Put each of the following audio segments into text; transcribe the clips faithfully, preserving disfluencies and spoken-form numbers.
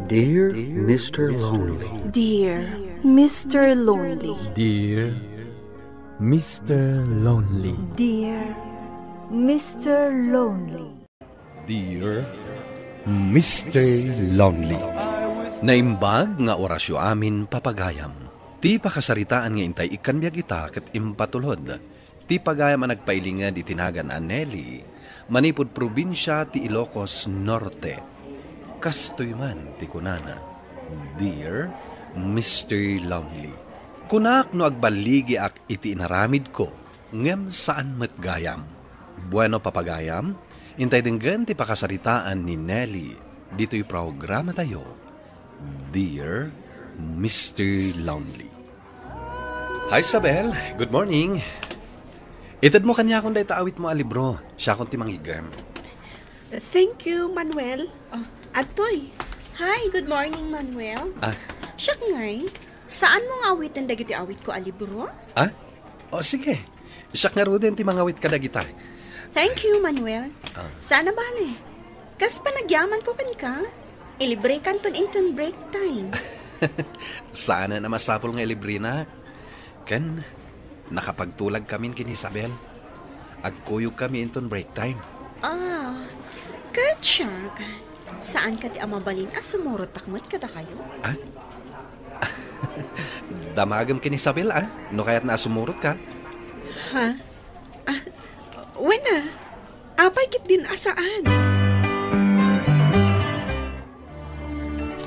Dear Mister Lonely. Dear Mister Lonely. Dear Mister Lonely. Dear Mister Lonely. Dear Mister Lonely. Naimbag nga orasyo amin, papagayam. Ti pakasaritaan nga intay ikkan biag ita ket impatulod ti pagayam a nagpailinged iti nagan a Nelly, manipud probinsia ti Ilocos Norte. Kastoy man ti kunana, "Dear Mister Lonely, kunak no agballigiak iti inaramidko, ngem saan met gayam." Bueno, papagayam, intay denggen ti pakasaritaan ni Nelly ditoy programatayo, Dear Mister Lonely. Hi, Isabel. Good morning. Itedmo kaniakon dayta awitmo a libro. Siakon ti mangigem. Thank you, Manuel. Oh, adtoy. Hi, good morning, Manuel. Ah. Siak ngay, saanmo nga awiten dagiti awitko a libro? Ah? O, sige. Siak ngaruden ti mangawit kadagita. Thank you, Manuel. Ah. Saan a bale. Kas panagyamanko kenka, ilibrekanton inton break time. Saan a masapul nga ilibrena. Ken, nakapagtulag kamin ken Isabel. Agkuyog kami inton break time. Ah, ket siak, saan kadi a mabalin a sumurotak met kadakayo? Ah? Damagem ken Isabel, ah? No kayatna a sumurotka. Ha? Ah, wen, ah. Apay ketdin a saan?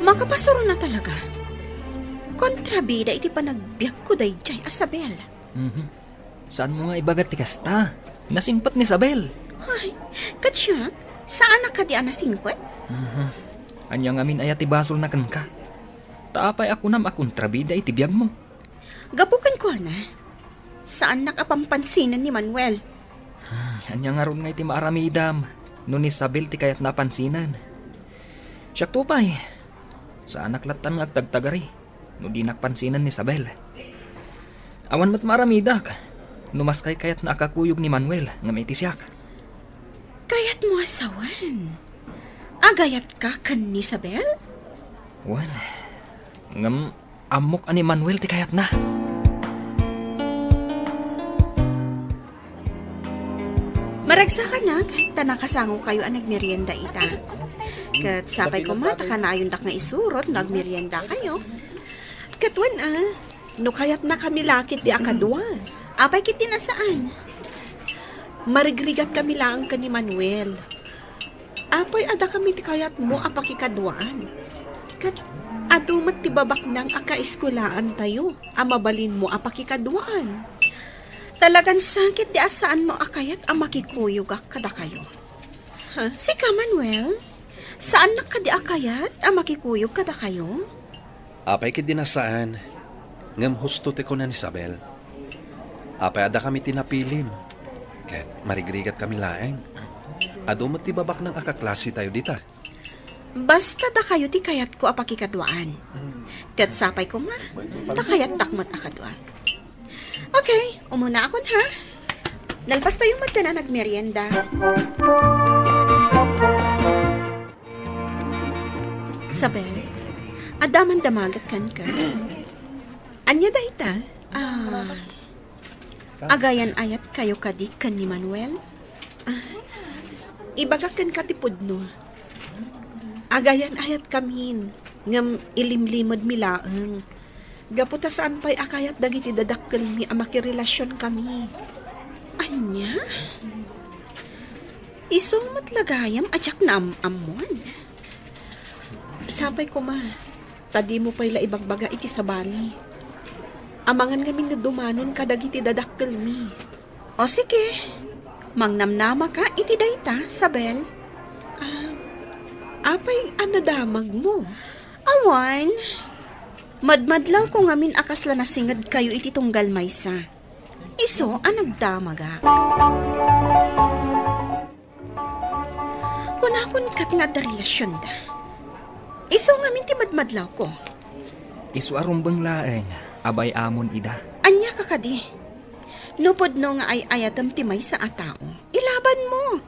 Makapasuron a talaga. Kontrabida iti panagbiagko daydiay, Isabel. Mhm. Saanmo nga ibaga ti kasta? Nasingpet ni Isabel. Ay, ket siak, saan a kadi a nasingpet? Mhm. Ania ngamin aya ti basolna kenka? Ta apay a kunam a kontrabida iti biagmo? Gapu kenkuana, saannak a pampansinan ni Manuel. Hmm, ania ngarud nga iti maaramidam no ni Isabel ti kayatna a pansinen? Siakto pay, saanak lattan nga agtagtagari no dinak pansinen ni Isabel. Awan met maaramidak no maskay kayatna a kakuyog ni Manuel ngem iti siak. Kayatmo a sawen? Agayatka ken ni Isabel? Wen, ngem ammok a ni Manuel ti kayatna. Maragsakanak, ta nakasangokayo a nagmerienda ita. Ket sapay koma ta kanaayondak nga isurot no agmeriendakayo. Ket wen a, no kayatnakami la ketdi a kadua. Apay ketdin a saan? Marigrigatkami laeng ken ni Manuel. Apay a dakami ti kayatmo a pakikaduaan? Ket adu met ti babaknang a kaeskulaantayo a mabalinmo a pakikaduaan. Talagan sakit ti a saanmo a kayat a makikuyogak kadakayo. Ha? Sika, Manuel, saannak kadi a kayat a makikuyog kadakayo? Apay ketdin a saan, ngem husto ti kuna ni Isabel. Apay a dakami ti napilim, ket marigrigatkami laeng. Adu met ti babaknang a kaklasitayo dita. Basta dakayo ti kayatko a pakikaduaan. Ket sapay koma, ta kayattak met a kadua. Okay, umunaakon ha. Nalpastayo metten a nagmerienda. Isabel, adda man damagek kenka. Ania dayta? Ah, agayan-ayatkayo kadi ken ni Manuel? Ah, ibagak kenka ti pudno. Agayan-ayatkamin, ngem ilimlimedmi laeng. Gapu ta saan pay a kayat dagiti dadakkelmi a makirelasionkami. Ania? Isu met la gayam a diak naam-ammoan. Sapay koma, ta dimo pay la ibagbaga iti sabali. Amangan ngamin no dumanon kadagiti dadakkelmi. O sige, mangnamnamaka iti dayta, Isabel. Ah, apay a nadamagmo? Awan. Madmadlawko ngamin a kasla nasingedkayo iti tunggal maysa. Isu a nagdamagak. Kunakon ket nga adda relasionda. Isu ngamin ti madmadlawko. Isu a rumbeng laeng, abay amon ida. Ania ka kadi? No pudno nga ay-ayatem ti maysa a tao, ilabanmo.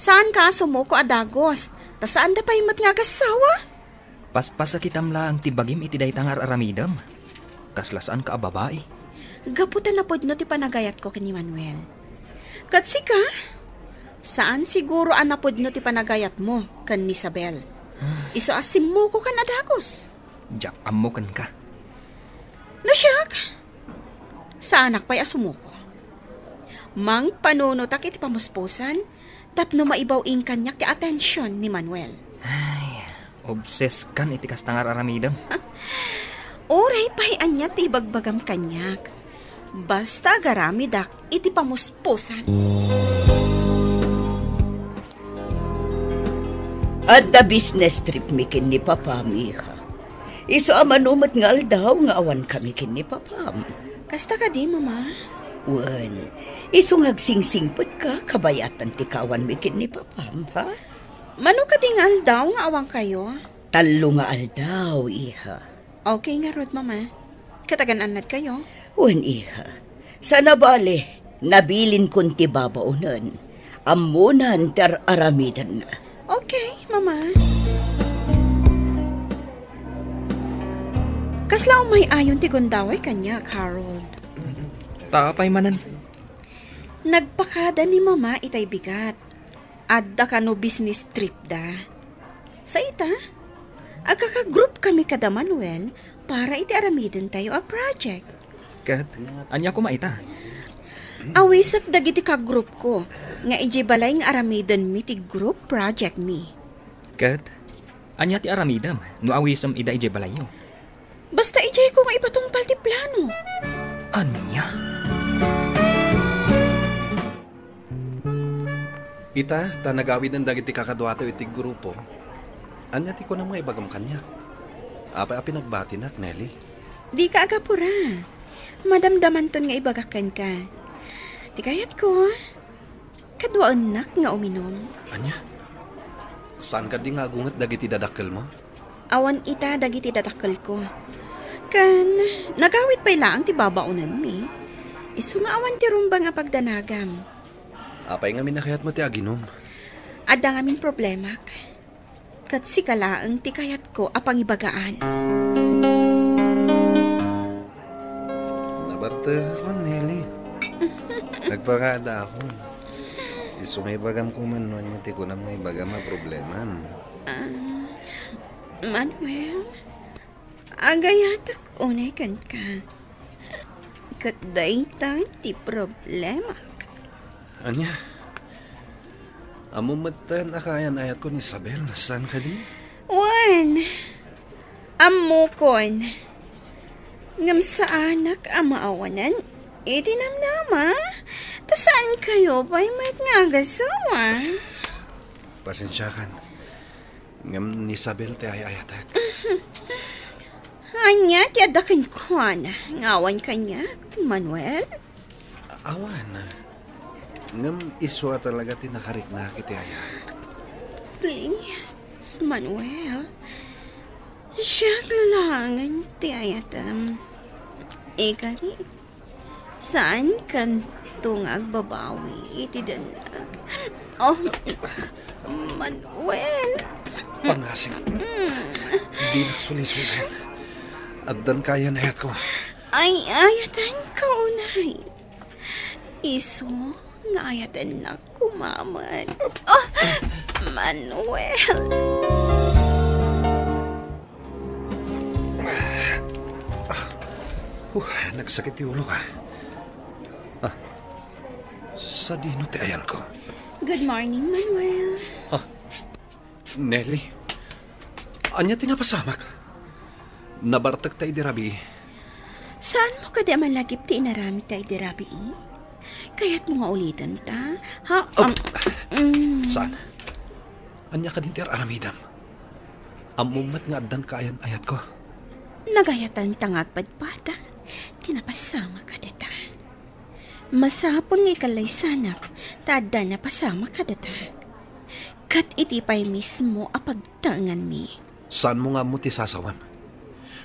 Saanka a sumuko a dagus, ta saanda pay met nga agassawa. Paspasakitam laeng ti bagim iti dayta nga ar-aramidem. Kasla saanka a babai. Gapu ta napudno ti panagayatko ken ni Manuel. Ket sika, saan siguro a napudno ti panagayatmo ken ni Isabel. Isu a simmukokan a dagus. Diak ammo kenka. No siak, saanak pay a sumuko. Mangpanunotak iti pamuspusan tapno maibaw-in kaniak ti atension ni Manuel. Ay, obses kan iti kasta nga ar-aramidem. Uray pay ania ti ibagbagam kaniak. Basta agaramidak iti pamuspusan. Adda business trip mi ken ni Papam, iha. Isu a mano met nga aldaw nga awan kami ken ni Papam. Kasta kadi, Mama? Wen, isu nga agsingsingpet ka, kabayatan ti kaawan mi ken ni Papam, ha? Mano kadi nga aldaw nga awan kayo? Tallo nga aldaw, iha. Okay ngarud, Mama. Ket agan-annad kayo? Wen, iha. Saan a bale, nabilinkon ti babaonen. Ammonan ti ar-aramidenna. Okay, Mama. Kasla umay-ayon ti gundaway kaniak, Harold. Ta apay manen? Nagpakada ni Mama itay bigat. Adda kano business trip da. Sa ita, agkakagroup kami kada Manuel para iti aramiden tayo a project. Ket, ania koma ita? Awisek dagiti kagroupko nga idiay balay nga aramiden mi ti group project mi. Ket, ania ti aramidem no awisem ida idiay balayyo? Basta idiay ko nga ipatungpal ti plano. Ania? Ita, ta nagawiden dagiti kakaduatayo iti grupo. Ania ti kunam nga ibagam kaniak? Apay a pinagbatinak, Nelly? Dika agapura. Madamdamanton nga ibagak kenka. Ti kayatko, kaduaennak nga uminum. Ania? Saan kadi nga agunget dagiti dadakkelmo? Awan ita dagiti dadakkelko. Ken, nagawid pay laeng ti babaonenmi. Isu nga awan ti rumbeng a pagdanagam. Apay ngamin a kayatmo ti aginum? Adda ngamin problemak. Ket sika laeng ti kayatko a pangibagaan. Nabartekakon, Nelly. Nagpakadaakon. Isu nga ibagam koma no ania ti kunam nga ibagam a problemam. Um, Manuel, agayatak unay kenka. Ket dayta ti problemak. Ania? Ammom metten a kaayan-ayatko ni Isabel, saan kadi? Wen, ammokon. Ngem saanak a maawanan iti namnama, ta saan kayo pay met nga agasawa. Pasensiakan. Ngem ni Isabel ti ay-ayatek. Ania ti adda kenkuana nga awan kaniak, Manuel? Awan. Ngem isu a talaga ti nakariknak iti ayat. Please, Manuel. Siak laengen ti ayatem. Ikari, saan kanto nga agbabawi iti dennak. Oh, Manuel. Pangasing. Mm. Dinak sulisuen. Addan kaayan-ayatko. Ay, ayaten ka unay. Isu nga ayatennak koma met. Oh, Manuel. Uh, nagsakit ti ulok. Ah, sadino ti ayanko? Good morning, Manuel. Ah, Nelly, ania ti napasamak? Nabartek ta idi rabii. Saanmo kadi a malagip ti inaramid ta idi rabii? Kayatmo nga uliten ta? Ha? Oh, um, mm. Saan? Ania kadin ti ar-aramidam? Ammom met nga addan kaayan-ayatko. Nagayatan ta nga agpadpada ti napasamak kadata. Masapul nga ikallaysanak ta adda napasamak kadata. Ket iti pay mismo a pagtaenganmi. Saanmo nga ammo ti sasawem?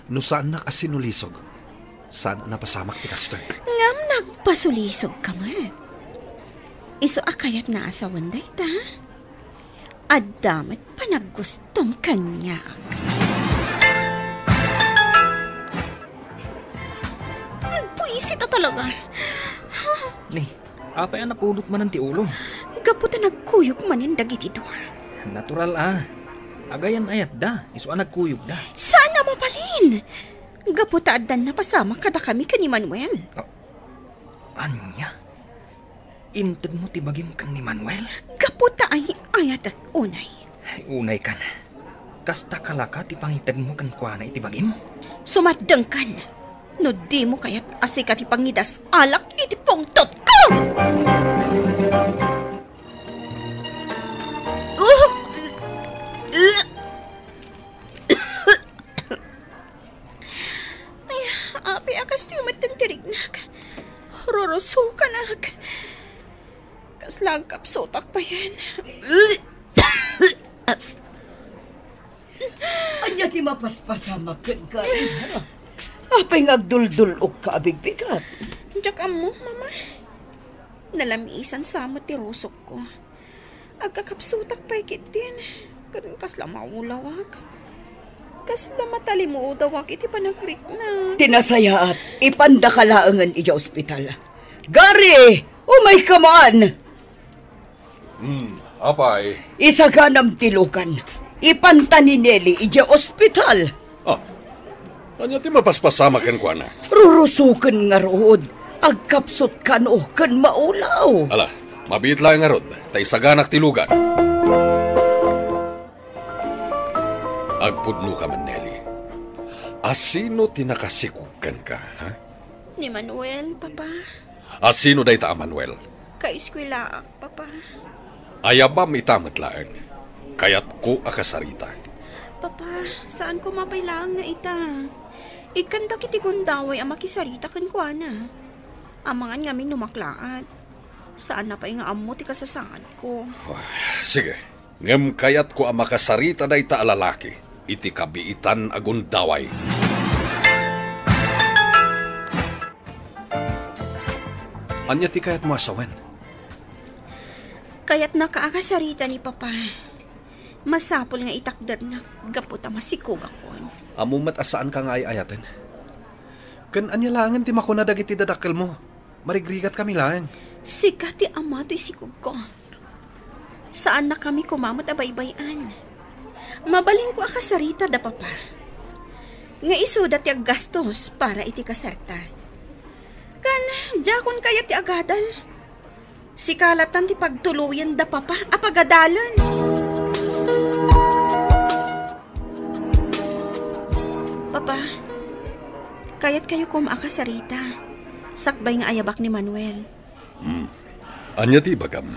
No saannak a sinulisog, saan a napasamak ti kastoy. Ngem nagpasulisog ka met. Isu a kayat nga asawen dayta. Adda met panaggustom kaniak. Sita talaga. Ni, apay a napudot manen ti ulom? Gapu ta nagkuyog manen dagiti dua. Natural a. Agayat-ayatda, isu a nagkuyogda. Saan a mabalin? Gapu ta addan napasamak kadakami ken ni Manuel. Ah, ania? Intedmo ti bagim ken ni Manuel? Gapu ta ay-ayatek unay. Ay, unay kan. Kasta kalaka ti pangitedmo kenkuana iti bagim? Sumardengkan. No dimo kayat a sika ti pangidas-alak iti pungtotko! Ay, apay a kastoy met ti tirignak. Rurusokanak. Kasla agkapsutak payen. Ania ti mapaspasamak kenka, Ina? Apay nga agduldul-okka a bigbigat? Diak ammo, Mama. Nalamisan sa met ti rusokko. Agkakapsutak pay ketdin, ken kasla maulawak. Kasla matalimudawak iti panagriknak. Ti nasayaat, ipandaka laengen idiay ospital. Gary, umayka man! Hmm, apay? Isaganam ti lugan. Ipanta ni Nelly idiay ospital. Ah, ania ti mapaspasamak kenkuana? Rurusoken ngarud. Agkapsut kano ken maulaw. Ala, mabiit laeng ngarud, ta isaganak ti lugan. Agpudnoka man, Nelly. Asino ti nakasikog kenka, ha? Ni Manuel, Papa. Asino dayta a Manuel? Kaeskuelaak, Papa. Ayabam ita met laeng. Kayatko a kasarita. Papa, saan koma pay laeng nga ita. Ikkan dagiti gundaway a makisarita kenkuana. Amangan ngamin no maklaat. Saanna pay nga ammo ti kasasaadko. Ah, sige. Ngem kayatko a makasarita dayta a lalaki iti kabiitan a gundaway. Ania ti kayatmo a sawen? Kayatnaka a kasarita ni Papa. Masapul nga itakdernak gapu ta masikogakon. Ammo met a saanka nga ay-ayaten. Ken ania laengen ti makuna dagiti dadakkelmo? Marigrigatkami laeng. Sika ti ama toy sikogko. Saannakami koma met a baybay-an. Mabalinko a kasarita da Papa. Nga isuda ti aggastos para iti kasarta. Ken diakon kayat ti agadal. Sika lattan ti pagtuloyen da Papa a pagadalen. Papa, kayatkayo koma a kasarita. Sakbay nga ayabak ni Manuel. Hmm. Ania ti ibagam?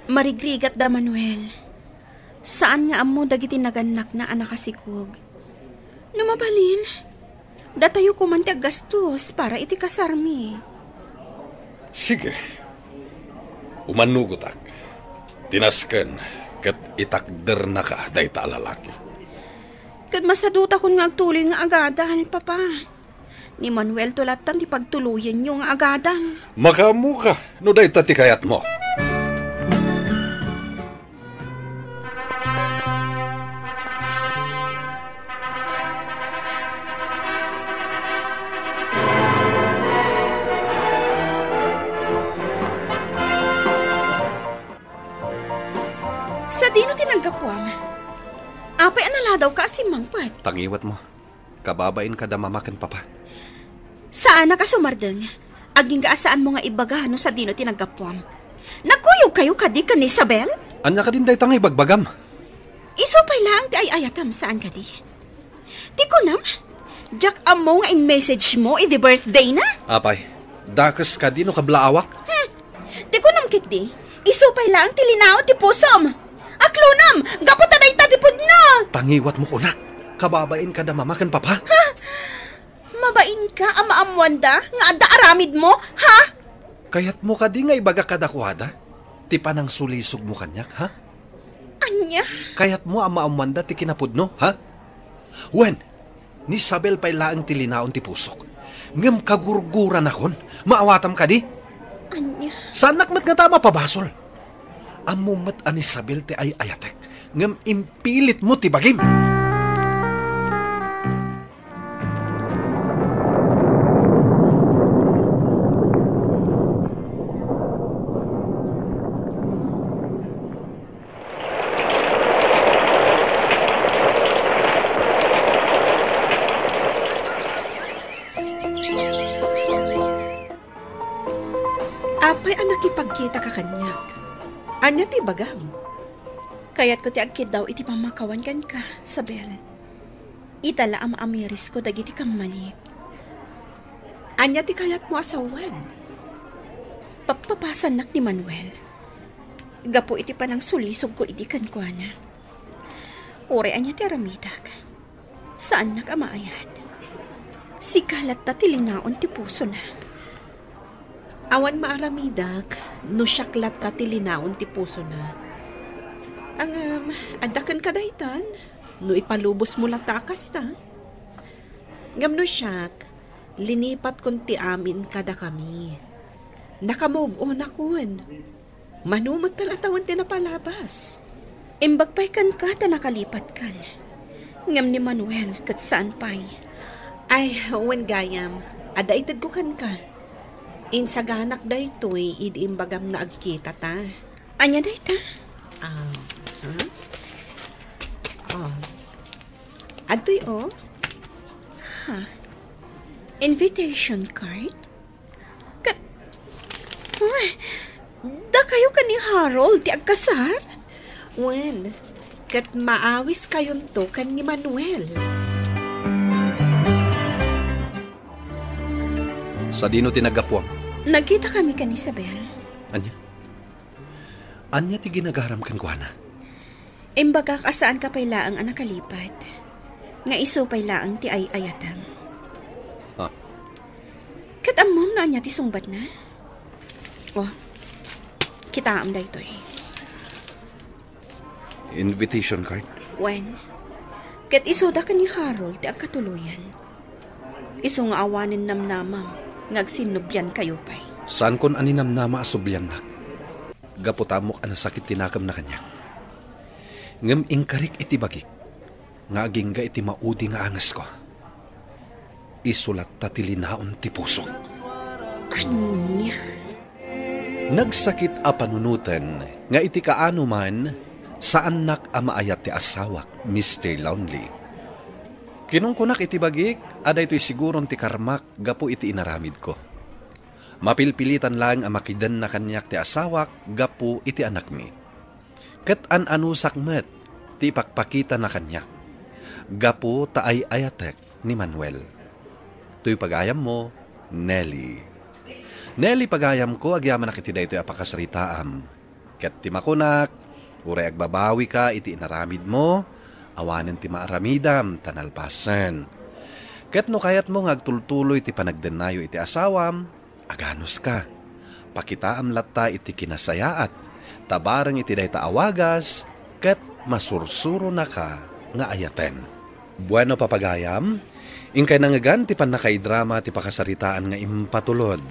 Marigrigat da Manuel. Saan nga ammo dagiti nagannakna a nakasikog. No mabalin, datayo koman ti aggastos para iti kasarmi. Sige. Umannugotak. Ti nasken ket itakdernaka dayta a lalaki. Ket masadutakon nga agtuloy nga agadal, Papa. Ni Manuel to lattan ti pagtuloyenyo nga agadal. Makaammoka no dayta ti kayatmo. Sadino ti naggapuam? Apay a naladawka a simmangpet? Tangiwatmo. Kababain kada mama ken papa. Saanak a sumardeng. Agingga a saanmo nga ibaga no sadino ti naggapuam. Nagkuyogkayo kadi ken ni Isabel? Ania kadin dayta nga ibagbagam? Isu pay laeng ti ay-ayatem, saan kadi? Ti kunam, diak ammo nga in-message mo idi birthday na? Apay, dakes kadi no kablaawak? Hmm. Ti kunam ketdi, isu pay laeng ti linaon ti pusom. Aklonam, gapu ta dayta ti pudno. Tangiwatmo kunak, kababain kada mama ken papa. Ha? Mabainka a maammoanda nga adda aramidmo, ha? Kayatmo kadi nga ibaga kadakuada ti panangsulisogmo kaniak, ha? Ania? Kayatmo a maammoanda ti kinapudno, ha? Wen, ni Isabel pay laeng ti linaon ti pusok. Ngem kagurguranakon, maawatam kadi? Ania? Saannak met ngata a mapabasol. Ammom met a ni Isabel ti ay-ayatek, ngem impilitmo ti bagim. agkitaka kaniak. Ania ti ibagam? Kayatko ti agkiddaw iti pammakawan kenka, Isabel. Ita la a maamirisko dagiti kammanik. Ania ti kayatmo a sawen? Pappapasannak ni Manuel. Gapu iti panangsulisogko idi kenkuana. Uray ania ti aramidak, saannak a maayat. Sika latta ti linaon ti pusona. Awan maaramidak no siak latta ti linaon ti pusona. Ngem, adda kenka daytan, no ipalubosmo latta a kasta. Ngem no siak, linipatkon ti amin kadakami. Naka-move on akon. Mano met ta tawen ti napalabas? Imbag pay kenka ta nakalipatkan. Ngem ni Manuel ket saan pay. Ay, wen gayam, adda itedko kenka. Insaganak daytoy idi imbagam nga agkitata. Ania dayta? Ah, huh? Oh. Adtoy, oh. Ha? Invitation card? Ket, uy, dakayo ken ni Harold ti agkasar? Wen, ket maawiskayonto ken ni Manuel. Sadino ti naggapuam? Nagkitakami ken Isabel. Ania? Ania ti ginagaram kenkuana? Imbagak a saanka pay laeng a nakalipat, nga isu pay laeng ti ay-ayatem. Ha? Ket ammom no ania ti sungbatna? Oh, kitaem daytoy. Invitation card? Wen, ket isuda ken ni Harold ti agkatuloyan. Isu nga awanen namnamam nga agsinnubliankayo pay. Saankon a ninamnama a subliannak. Gapu ta ammok a nasakit ti nakemna kaniak. Ngem inkarik iti bagik nga agingga iti maudi nga angesko. Isu latta ti linaon ti pusok. Ania? Nagsakit a panunoten nga iti kaano man, saannak a maayat ti asawak, Mister Lonely. Kinunkunak iti bagik a daytoy siguron ti karmak gapu iti inaramidko. Mapilpilitan laeng a makidenna kaniak ti asawak gapu iti anakmi. Ket an-anusak met ti ipakpakitana kaniak gapu ta ay-ayatek ni Manuel. Toy pagayammo, Nelly. Nelly, pagayamko, agyamanak iti daytoy a pakasaritaam. Ket ti makunak, uray agbabawika iti inaramidmo, awanen ti maaramidam ta nalpasen. Ket no kayatmo nga agtultuloy ti panagdennayo iti asawam, aganuska. Pakitaam latta iti kinasayaat, ta bareng iti dayta a wagas, ket masursuronaka nga ayaten. Bueno, papagayam, inkay nangngegan ti pannakaidrama ti pakasaritaan nga impatulod.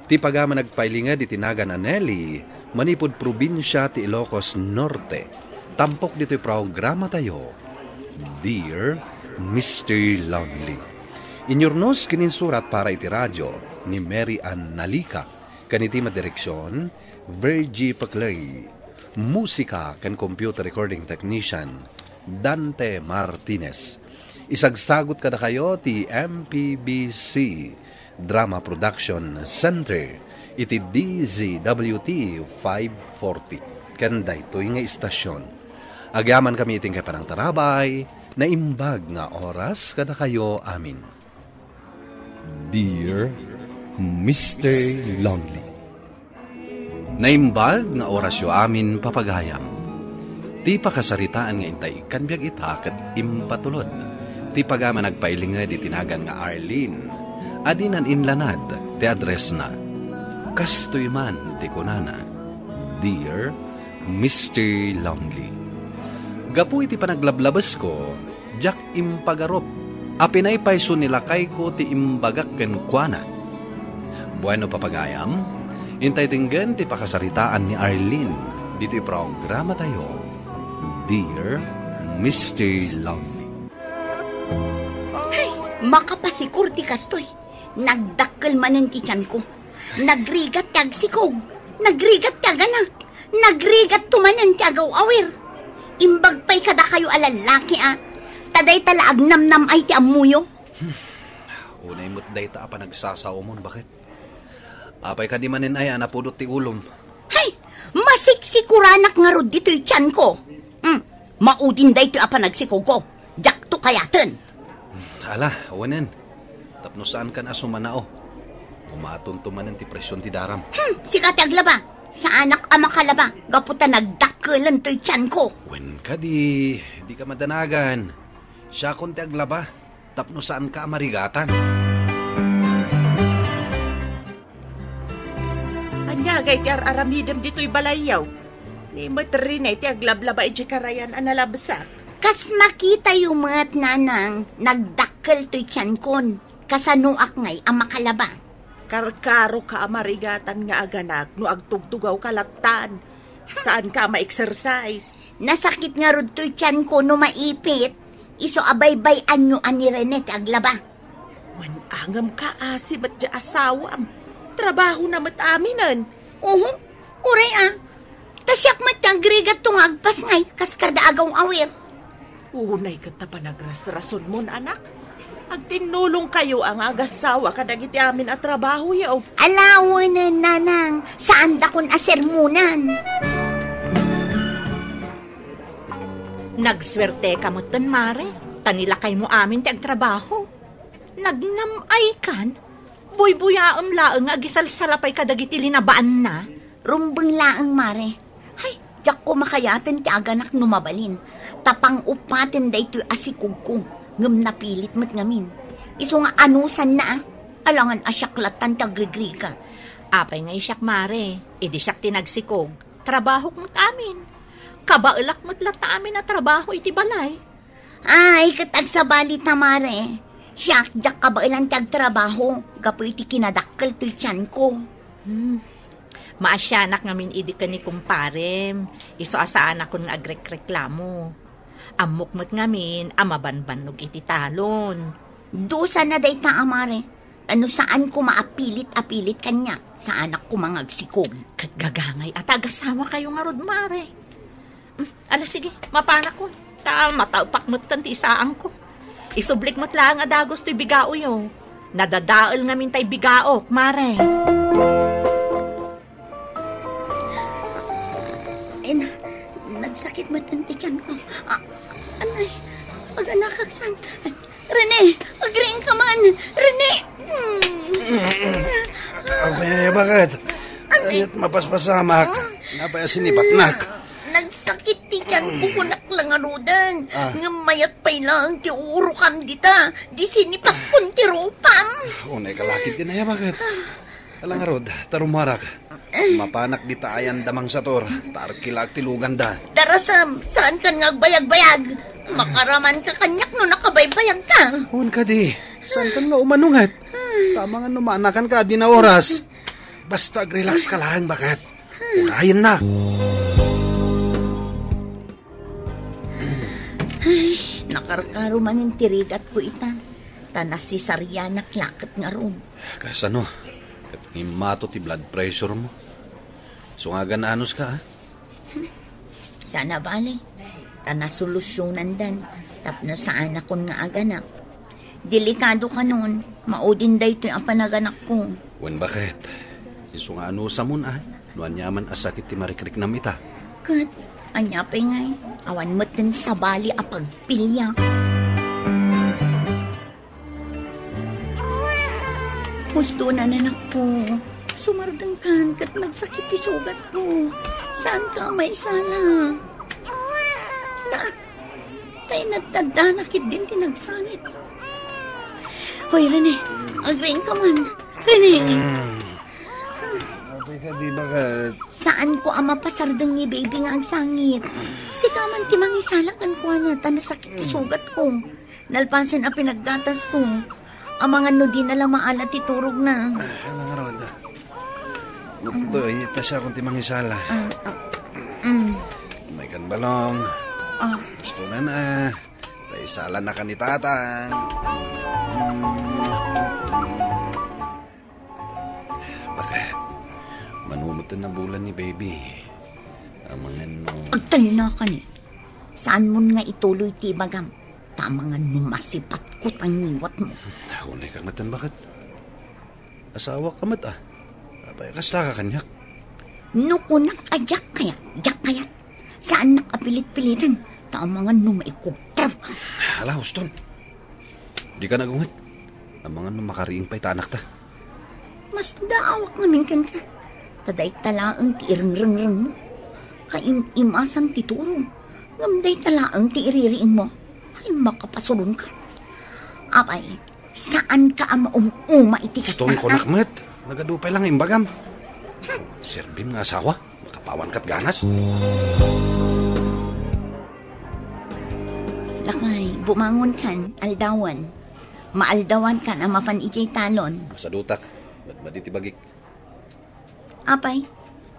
Ti pagayam a nagpailinged iti nagan a Nelly, manipud probinsia ti Ilocos Norte. Tampok ditoy programatayo, Dear Mister Lonely. Inyurnos ken insurat para iti radio ni Mary Ann Nalica, ken iti madireksion, Virgie Paclay. Musika ken computer recording technician, Dante Martinez. Isagsagut kadakayo ti M P B C Drama Production Center iti D Z W T five forty. Ken daytoy nga istasyon, agyamankami iti inkay panangtarabay, naimbag nga oras kadakayo amin. Dear Mister Lonely. Naimbag nga orasyo amin, papagayam. Ti pakasaritaan nga intay ikkan biag ita ket impatulod. Ti pagayam a nagpailinged iti nagan nga Arlene, a dinan inlanad ti addressna. Kastoy man ti kunana, Dear Mister Lonely. Gapu iti panaglablabesko, diak impagarup a pinaypayso ni lakayko ti imbagak kenkuana. Bueno, papagayam, intay denggen ti pakasaritaan ni Arlene ditoy programatayo, Dear Mister Lonely. Ay, makapasikur ti kastoy. Nagdakkel manen ti tianko. Nagrigat ti agsikog. Nagrigat ti aganak. Nagrigat to manen ti agaw-awir. Imbag pay kadakayo a lallaki a, ta dayta la agnamnam-ay ti ammoyo. Unay met dayta a panagsasaomon, baket. Apay kadi manen aya a napudot ti ulom? Hay, masiksikoranak ngarud ditoy tianko. Hmm, maudin daytoy a panagsikogko. Diakto kayaten. Ala, awanen. Tapno saankan a sumanao. Umatonto manen ti presion ti daram. Hmm, sika ti aglaba. Saanak a makalaba gapu ta nagdakkelen toy tianko. Wen kadi, dika madanagan. Siakon ti aglaba. Tapno saanka a marigatan. Ania ngay ti ar-aramidem ditoy balayyo? Ni met Rene ti aglablaba idiay karayan a nalabsak. Kas makitayo met, nanang, nagdakkel toy tiankon. Kasanoak ngay a makalaba? Karkaroka a marigatan nga aganak no agtugtugawka lattan. Saanka a ma-exercise. Nasakit ngarud toy tianko no maipit. Isu a baybay-anyo a ni Rene ti aglaba. Wen angem kaasi met ti asawam. Trabahona met aminen. Uhu, uray a. Ta siak met ti agrigatto nga agpasngay kas kada agaw-awir. Unay ket ta panagrasrasonmon, anak. Agtinnulongkayo a nga agasawa kadagiti amin a trabahoyo. Ala wen, nanang, saandakon a sermonan. Nagsuerteka metten, Mare, ta ni lakaymo amin ti agtrabaho. Nagnam-aykan, buybuyaem laeng nga agisalsalapay kadagiti linabaanna. Rumbeng laeng, Mare. Hay, diakko makayaten ti aganak no mabalin. Ta pang-uppaten daytoy a sikogko, ngem napilit met ngamin. Isu nga anusanna, a. Alangan a siak lattan ti agrigrigat. Apay nga siak, Mare? Idi siak ti nagsikog, trabahok met amin. Kabaelak met latta amin a trabaho iti balay. Ay, ket agsabali ta, Mare. Siak, diak kabaelan ti agtrabaho gapu iti kinadakkel toy tianko. Hmm. Maasianak ngamin idi ken ni kumparem, isu a saanakon nga agrekreklamo. Ammok met ngamin a mabanbannog iti talon. Dusana dayta a, Mare. Ta no saan koma a pilit a pilit kaniak, saanak koma nga agsikog. Ket gagangay a ta agasawakayo ngarud, Mare. Hmm, ala, sige, mapanakon. Ta mataepak metten ti isaangko. Isublik met laeng a dagus toy bigaoyo. Nadadael ngamin tay bigaok, Mare. Ay, na, nagsakit met ti tianko. Ah, anay, aganakak san. Rene, agriingka man. Rene. Hmm. Apay, bakit? Anay. Ayat mapaspasamak. Ah. Apay, sinibatnak. Nagsakit ti tianko, kunak la ngaruden. Ah. Ngem mayat pay laeng ti uurokam dita. Di sinipakkon ti rupam. Unay ka lakit ka na ya, bakit? Ala ngarud, ta rumarak. Mapanak dita ayan da Mang Sator, ta arkilaak ti luganda. Darasem, saankan nga agbayagbayag. Makaramanka kaniak no nakabaybayagka. Wen kadi, saankan nga umanunget. Tama nga no maanakanka a di na oras. Basta agrelax ka laeng, bakit? Urayennak. Ay, nakarkaro manen ti rigatko ita. Ta nasisarianak laket ngarud. Kasano? Ket ngimmato ti blood pressure mo. Sungagan anos ka, ha? Sana bale. Ta nasolusyonandan tapno saanakon nga aganak. Delikado kanon, maudin daytoy a panaganakko. Wen, baket? Isu nga anusamon, a, no aniaman a sakit ti marikriknam ita. Ket, ania pay ngay, awan met ti sabali a pagpiliak. Husto na, nanakko. Sumardengkan ket nagsakit ti sugatko. Saanka a maisala? Na, tay nadtaddanak idin ti nagsangit. Hoy, Rene, agriingka man. Rene! Apay ka, di ba ka... Saanko a mapasardeng ni baby nga agsangit. Sika man ti mangisala kenkuana ta nasakit ti sugatko. Nalpasen a pinaggatasko. Amangan no dina la maala ti turogna. Ah, ala ngarud. Ngem ta siakon ti mangisala. Ah, ah, mm. Maykan balong. Ah. Husto na na. Ta isalanakan ni Tatang. Baket? Mano met ti nabulan ni baby? Amangan no... Agtalinakan. Saanmon nga ituloy ti ibagam. Ta amangan no masipatko ta ngiwatmo. Unay ka met, baket? Asawak ka met, a. Apay, kasta ka kaniak? No kunak a diak kayat, diak kayat. Saannak a pilit-piliten, ta amangan no maikugtawka. Ala, Houston. Dika nagunget. Amangan no makariing pay ta anakta. Masdaawak ngamin kenka. Ta dayta laeng ti irengrengrengmo. Kaim-imasan ti turog. Ngem dayta laeng ti iririingmo. Ay, makapasuronka. Apay, saanka a maum-uma iti kasta, Houston, kunak met. Nagadu pay lang imbagam. Serbim nga asawa. Makapawan kat ganas. Lakay, bumangonkan, aldawan. Maaldawankan a mapan idiay talon. Masadutak. Madmadi ti bagik. Apay,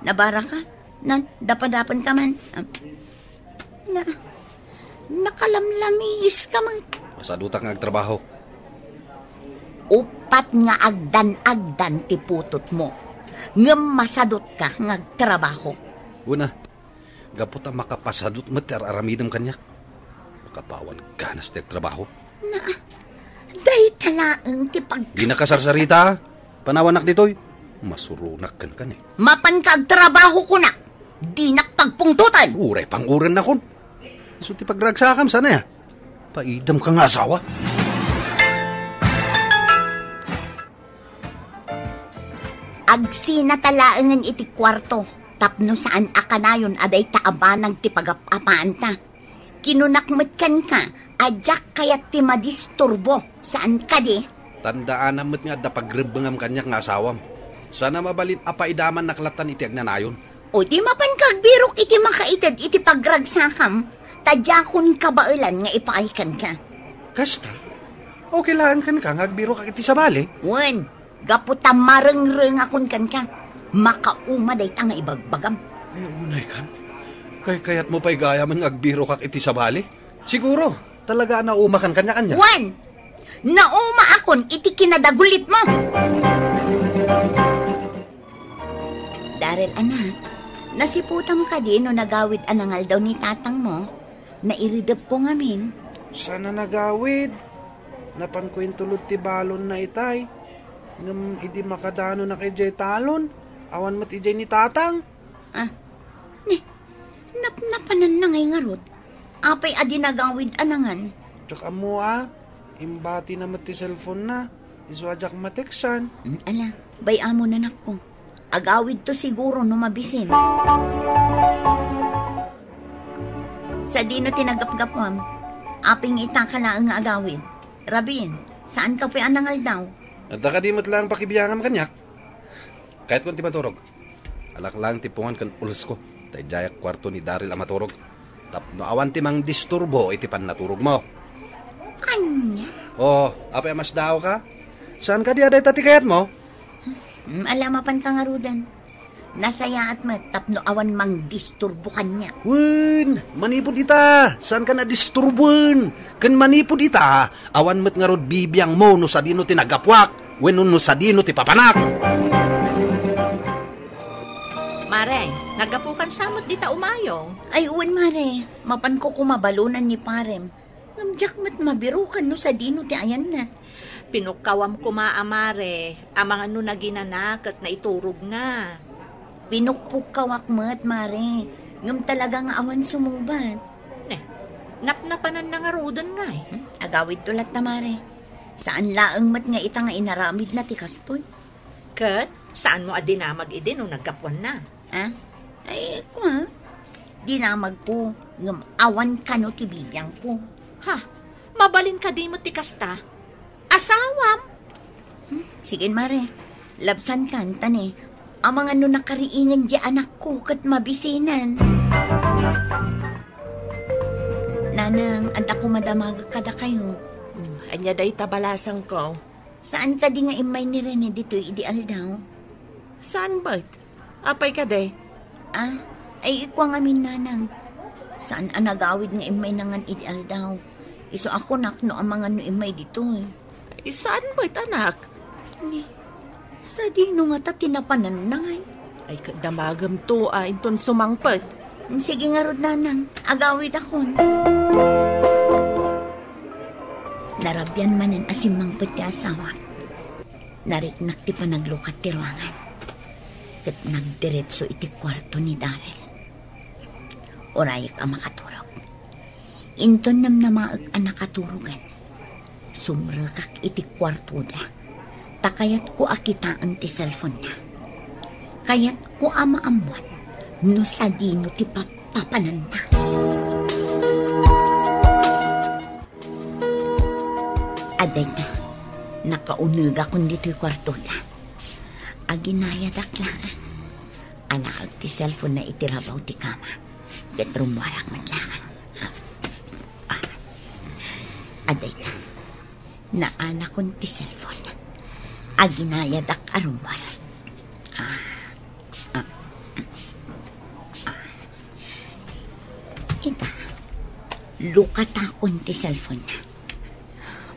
nabaraka? Nan, dapadapanka man. Ah, na, nakalamlamiiska man. Masadutak nga agtrabaho. Uppat nga agdan-agdan ti putotmo. Ngem masadutka nga agtrabaho. Una, gapu ta makapasadut met ti ar-aramidem kaniak. Makapawan ganas ti agtrabaho. Na, dayta laeng ti pagkas- Di nakasarsarita. Panawanak ditoy. Masuronak kenka ni. Mapanka agtrabaho, kunak. Dinak pagpungtotan. Uray pang-urennakon. Isu ti pagragsakam, sana ya. Paidamka nga asawa. Agsinata laengen iti kuarto tapno saan a kanayon a dayta a banag ti pagap-apaanta. Kinunak met kenka a diak kayat ti madisturbo, saan kadi? Tandaanam met nga adda pagrebbengam kaniak nga asawam. Sana mabalin a paidamannak lattan iti agnanayon. O di mapanka agbirok iti makaited iti pagragsakam, ta diakon kabaelan nga ipaay kenka. Kasta? Okay laeng kenka nga agbirokak iti sabali? Wen, gapu ta marengrengakon kenka, makauma dayta nga ibagbagam. Ay, unay kan. Kaykayatmo pay gayamen nga agbirokak iti sabali? Siguro, talaga a naumakan kaniak ania? Wen, naumaakon iti kinadagulitmo. Daryl, anak, nasiputam kadi no nagawid a nangaldaw ni tatangmo? Nairidepko ngamin. Saan a nagawid? Napanko intulod ti balonna itay. Ngem idi makadanonak idiay talon, awan met idiay ni tatang. Ah, ni, napnapananna ngay ngarud. Apay a di nagawid a nangan? Diak ammo a, imbatina met ti cellphone-na. Isu a diak mateksan. Mm, ala, bay-am, anakko. Agawidto siguro no mabisin. Sadino ti nagapgapuam? Apay nga itaka laeng nga agawid? Rabin, saanka pay a nangaldaw? Adda kadi met laeng pakibiangam kaniak? Kayatko ti maturog. Alak laeng ti pungan ken ulesko. Ta idiayak kuarto ni Daryl a maturog. Tapno awan ti mangdisturbo iti pannaturogmo. Ania? O, apay a masdaawka? Saan kadi a dayta ti kayatmo? Hmm, ala, mapanka ngaruden. Nasayaat met tapno awan mangdisturbo kaniak. Wen, manipud ita, saanka a disturboen. Ken manipud ita, awan met ngarud bibiangmo no sadino ti naggapuak, wenno no sadino ti papanak. Mare, naggapukan sa met dita umayong? Ay, wen, mare. Mapanko koma balonan ni parem. Ngem diak met mabirokan no sadino ti ayanna. Pinukkawam koma a mare, amangan no naginana ket naiturogna. Pinukpukkawak met, mare. Ngem talaga nga awan sumubat. Ne, napnapananna ngaruden ngay. Hmm? Agawidto latta, mare. Saan laeng met nga ita nga inaramidna ti kastoy. Ket saanmo a dinamag idi no naggapuanna? Ah? Ay, kua, dinamagko, ngem awan kano ti bibiangko. Ha? Mabalin kadi met ti kasta? Asawam? Hmm, sige, mare. Labsankan, ta ne, amangan no nakariingen di anakko ket mabisinan. Nanang, adda koma damagek kadakayo. Hmm, ania dayta balasangko? Saan kadi nga immay ni Rene ditoy idi aldaw? Saan met? Apay kadi? Ah, ay, ikua ngamin, nanang. Saan a nagawid nga immay nangan idi aldaw? Isu a kunak no amangan no immay ditoy. Ay, saan met, anak? Ni, sadino ngata ti napananna ngay? Ay, ket damagemto a inton sumangpet. Sige ngarud, nanang. Agawidakon. Narabian manen a simmangpet ti asawa. Nariknak ti panaglukat ti ruangan. Ket nagdiretso iti kuarto ni Daryl. Urayek a makaturog. Inton namnamaek a nakaturogen, sumrekak iti kuartoda. Ta kayatko a kitaen ti cellphone-na. Kayatko a maammuan no sadino ti papapananna. Adayta, nakaunegakon ditoy kuartoda. Aginayadak laeng. Alaek ti cellphone-na iti rabaw ti kama. Ket rummuarak met laeng. Ah. Adayta, naalakon ti cellphone. Aginayadak a rummuar. Ah. Ah. Ah. Ita, lukatakon ti cellphone-na.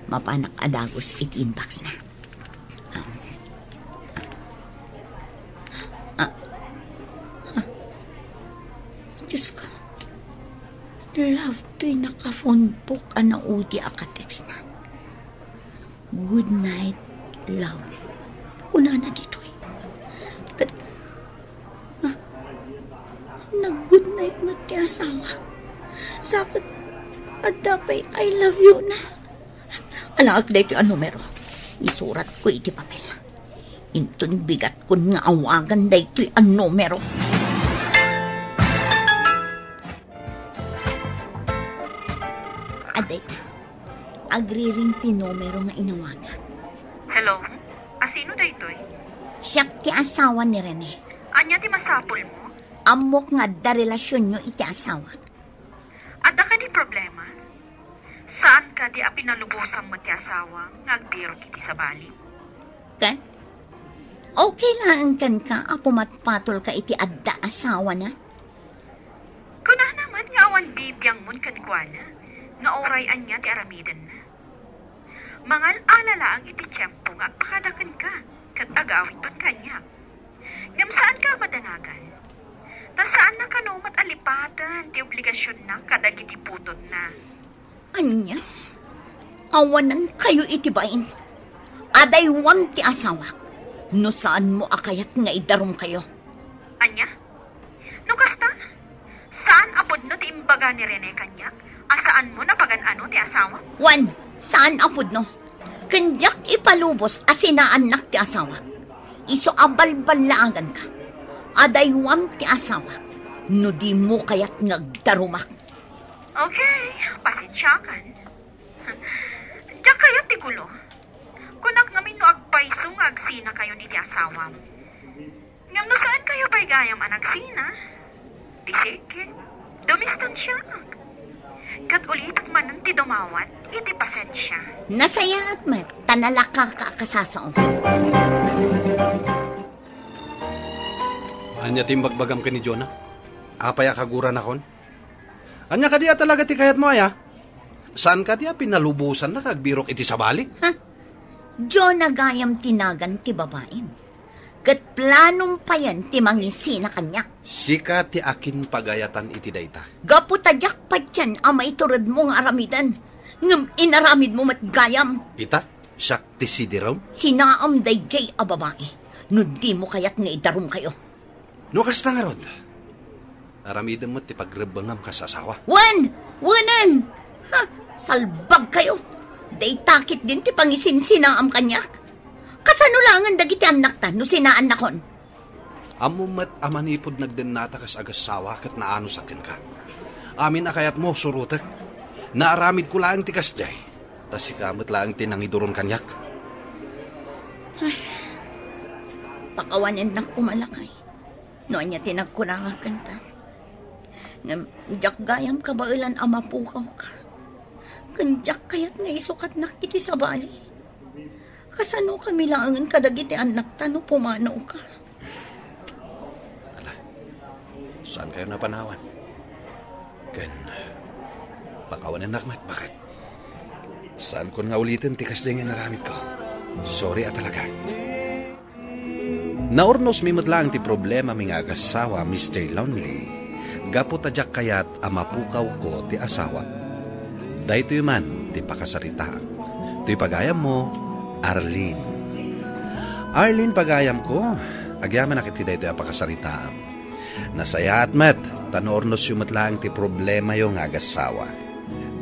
Mapanak a dagus iti inbox-na. Ah, ah. Diyos ko. Love toy naka-phone book a naudi a ka-text-na. "Good night, love," kunana ditoy. Ket, ah, nag-good night met ti asawak. Sa ket, adda pay "I love you" na. Alaek daytoy a numero. Isuratko iti papel. Inton bigatkon nga awagan daytoy a numero. Adayta, agriring ti numero nga inawagak. Hello? Asino daytoy? Siak ti asawa ni Rene. Ania ti masapulmo? Ammok nga adda relasionyo iti asawak. Adda kadi problema? Saan kadi a pinalubosam met ti asawa nga agbirok iti sabali? Ken? Okay laeng kenka a pumatpatolka iti adda asawana? Kunana met nga awan bibiangmon kenkuana, nga uray ania ti aramidenna. Mangal-ala laeng iti tiempo nga agpakada kenka, ket agawidton kaniak. Ngem saanka a madanagan. Ta saanna kano met a lipaten ti obligasionna kadagiti putotna. Ania? Awanankayo iti bain. Adaywam ti asawak. No saanmo a kayat nga idarumkayo. Ania? No kasta, saan a pudno ti imbaga ni Rene kaniak a saanmo a pagan-ano ti asawa? Wen, saan a pudno. Ken diak ipalubos a sinaannak ti asawak. Isu a balballaaganka. Adaywam ti asawak no dimo kayat nga agdarumak. Okay, pasensiakan. Diak kayat ti gulo. Kunak ngamin no agpayso nga agsinakayon iti asawam. Ngem no saankayo pay gayam a nagsina, ti sige, dumistansiaak. Ket ulitek manen ti dumawat iti pasensia. Nasayaat met, ta nalakaka a kasasao. Ania ti imbagbagam ken ni Jonah? Apay a kaguranakon? Ania kadi a talaga ti kayatmo, aya? Saan kadi a pinalubosannak nga agbirok iti sabali? Ha? Jonah gayam ti nagan ti babaim. Ket planom payen ti mangisina kaniak. Sika ti akin pagayatan iti dayta. Gapu ta diak patien a maituredmo nga aramiden, ngem inaramidmo met gayam. Ita, siak ti sidirom? Sinaam daydiay a babai, no dimo kayat nga idarumkayo. No kasta ngarud, aramidem met ti pagrebbengam kas asawa. Wen! Wenen! Ha? Salbagkayo! Dayta ketdin ti pangisinsinaam kaniak. Kasano laengen dagiti annakta no sinaannakon? Ammom met a manipud nagdennata kas agassawa ket naanusak kenka. Amin a kayatmo, surotek. Naaramidko laeng ti kasdiay. Ta sika met laeng ti nangiduron kaniak. Ay, pakawanennak koma lakay. No ania ti nagkunangak kenka. Ngem diak gayam kabaelan a mapukawka. Ken diak kayat nga isukatnak iti sabali. Kasanokami laengen kadagiti annakta no pumanaw ka? Ala, saankayo a panawan. Ken pakawanennak met, baket. Saankon nga uliten ti kasdiay nga inaramidko. Sorry a talaga. Naurnosmi met laeng ti problemami nga agassawa, Mister Lonely, gapu ta diak kayat a mapukawko ti asawak. Daytoy man ti pakasaritaak. Toy pagayammo, Arlene. Arlene, pagayamko, Agyamanak iti daytoy a pakasaritaam. Nasayaat met, ta naurnosyo met laeng ti problemayo nga agassawa.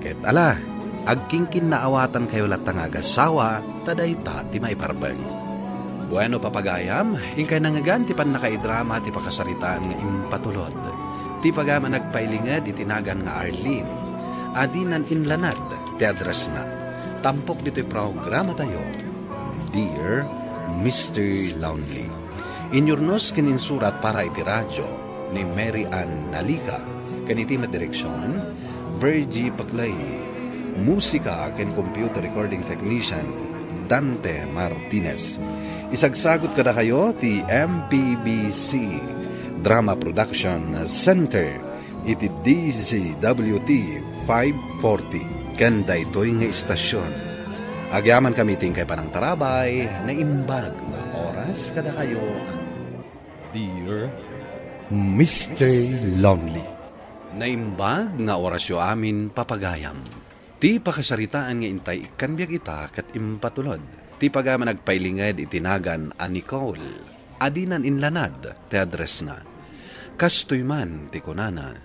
Ket ala, agkinkinnaawatan kayo latta nga agassawa, ta dayta ti maiparbeng. Bueno, papagayam, inkay nangngegan ti pannakaidrama ti pakasaritaan nga impatulod. Ti pagayam a nagpailinged iti nagan nga Arlene, a dinan inlanad ti addressna. Tampok ditoy programatayo, Dear Mister Lonely. Inyurnos ken insurat para iti radio ni Mary Ann Nalica, ken iti met direksion, Virgie Paclay. Musika ken computer recording technician, Dante Martinez. Isagsagut kadakayo ti M P B C Drama Production Center iti D Z W T five forty ken daytoy nga istasyon. Agyamankami iti inkay panangtarabay, naimbag nga oras kadakayo, Dear Mister Lonely. Naimbag nga orasyo amin, papagayam. Ti pakasaritaan nga intay ikkan biag ita ket impatulod. Ti pagayam a nagpailinged iti nagan a Nicole, a dinan inlanad ti addressna. Kastoy man ti kunana,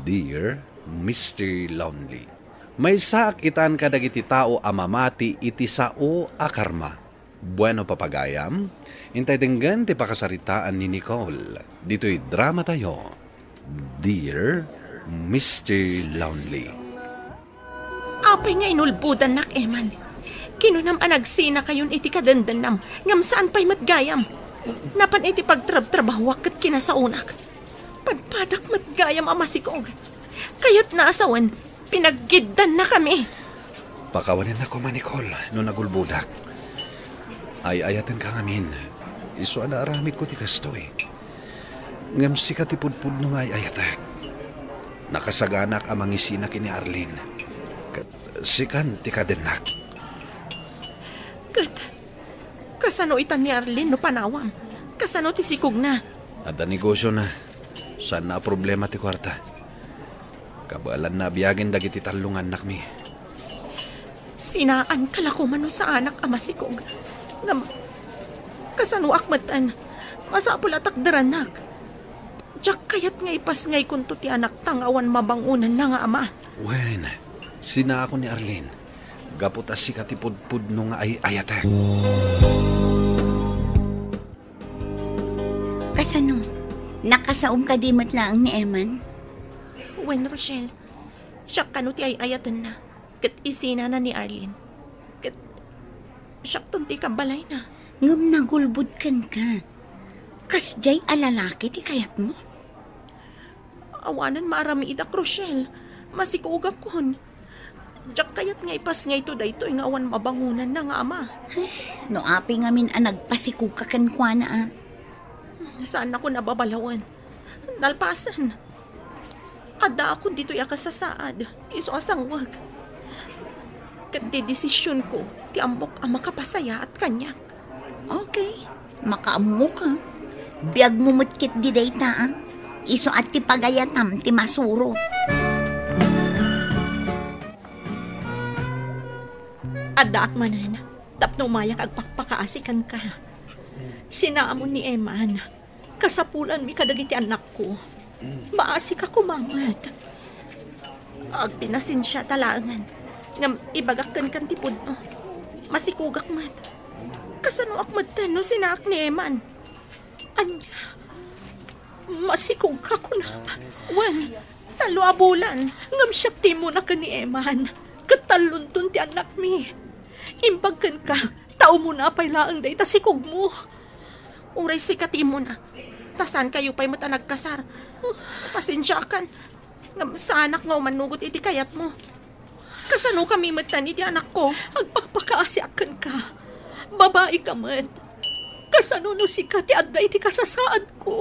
Dear Mister Lonely. Maysaak itan kadagiti tao a mamati iti sao a karma. Bueno, papagayam, intay denggen ti pakasaritaan ni Nicole ditoy dramatayo, Dear Mister Lonely. Apay nga inulbodannak, Eman? Kinunam a nagsinakayon iti kadendennam, ngem saan pay met gayam. Napan iti pagtrabtrabahuak ket kinasaonak. Padpadak met gayam a masikog. Kayatna a sawen, pinaggiddanna kami. Pakawanennak koma, Nicole, no nagulbodak. Ay-ayatenka ngamin. Isu a naaramidko ti kastoy. Ngem sika ti pudpudno nga ay-ayatek. Nakasaganak a mangisina ken ni Arlene. Ket sikan ti kadennak. Ket kasano itan ni Arlene no panawam? Kasano ti sikogna? Adda negosiona. Saanna a problema ti kuarta. Kabaelanna a biagen dagiti tallo nga annakmi. Sinaanka la koma no saanak a masikog. Ngem, kasanoak metten? Masapul a takderannak. Diak kayat nga ipasngaykonto ti anakta nga awan mabangonanna nga ama. Wen, sinaakon ni Arlene. Gapu ta sika ti pudpudno nga ay-ayatek. Kasano? Nakasaom kadi met laeng ni Eman? Wen, Rochelle. Siak kano ti ay-ayatenna. Ket isinana ni Arlene. Ket siakton ti kabalayna. Ngem nagulbod kenka. Kasdiay a lalaki ti kayatmo? Awanen maaramidak, Rochelle. Masikogakon. Diak kayat nga ipasngayto daytoy nga awan mabangonanna nga ama. No apay ngamin a nagpasikogka kenkuana, a? Saannakon a babalawen. Nalpasen. Addaakon ditoy a kasasaad, isu a sangwek. Ket ti desisionko ti ammok a makapasayaat kaniak. Okay, makaammoka. Biagmo met ketdi dayta, a? Isu a ti pagayatam ti masuro. Addaak manen, tapno umayak agpakpakaasi kenka. Sinaamon ni Eman. Kasapulanmi kadagiti annakko. Maasika koma met. Agpinasensiata laengen. Ngem ibagak kenka ti pudno. Masikogak met. Kasanoak metten no sinaak ni Eman? Ania? Masikogka kunam? Wen, tallo a bulan. Ngem siak ti immuna ken ni Eman. Ket tallonton ti annakmi. Imbag kenka, ta umuna pay laeng dayta sikogmo. Uray sika ti immuna, ta saankayo pay met a nagkasar. Pasensiakan, ngem saanak nga umanugot iti kayatmo. Kasanokami metten iti anakko? Agpakpakaasiak kenka. Babaika met. Kasano no sika ti adda iti kasasaadko?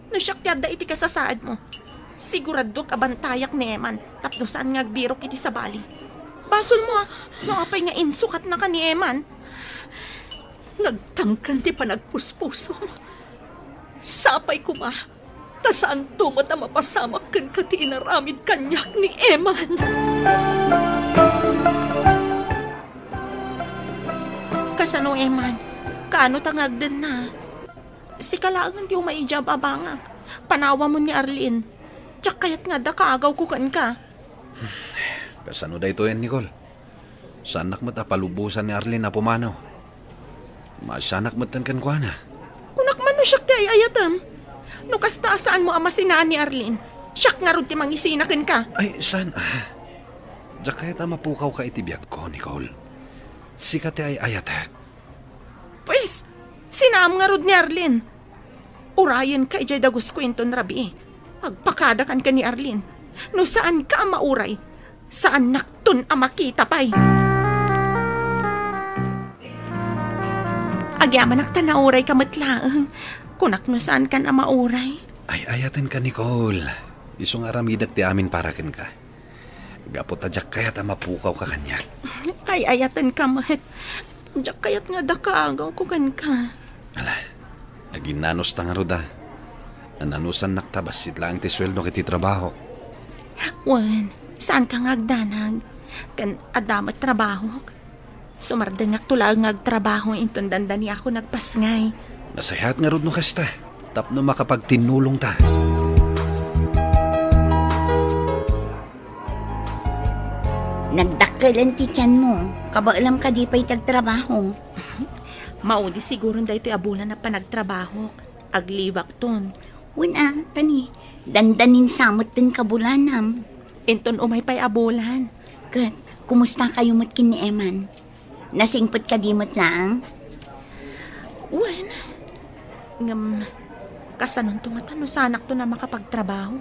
No siak ti adda iti kasasaadmo, siguraduak a bantayak ni Eman tapno saan nga agbirok iti sabali. Basolmo, a, no apay nga insukatnaka ni Eman. Nagtangken ti panagpuspusom. Sapay koma, ta saanto met a mapasamak kenka ti inaramid kaniak ni Eman. Kasano, Eman? Kaano ta nga agdenna? Sika laengen ti umay idiay ababangak. Panawamon ni Arlene. Diak kayat nga adda kaagawko kenka. Kasano daytoyen, Nicole? Saannak met a palubosan ni Arlene a pumanaw. Maasianak metten kenkuana. Kunak man no siak ti ay-ayatem. No kasta a saanmo a masinaan ni Arlene, siak ngarud ti mangisina kenka. Ay, saan a? Diak kayat a mapukawka iti biagko, Nicole. Sika ti ay-ayatek. Pues, sinaam ngarud ni Arlene. Urayenka idiay dagusko inton rabii. Agpakadakan ken ni Arlene. No saanka a mauray, saannakton a makita pay. Agyamanak ta naurayka met laeng. Kunak no saankan a mauray. Ay-ayatenka, Nicole. Isu nga aramidek ti amin para kenka. Gapu ta diak kayat a mapukawka kaniak. Ay-ayatenka met. Diak kayat nga adda kaagawko kenka. Ala, aginnanosta ngarud a. Nananusannak ta bassit laeng ti sueldok iti trabahok. Wen, saanka nga agdanag? Ken adda met trabahok? Sumardengakto laeng nga agtrabaho inton dandaniakon agpasngay. Nasayaat ngarud no kasta, tapno makapagtinnulongta. Nagdakkelen ti tianmo. Kabaelam kadi pay ti agtrabaho? Maudi siguron daytoy a bulan a panagtrabahok. Agliwakton. Wen a, tani, dandanin sa metten kabulanam. Inton umay pay a bulan. Ket, kumusta kayo met ken ni Eman? Nasingpet kadi met laeng? Wen, ngem, kasanonto ngata no saanakton a makapagtrabaho?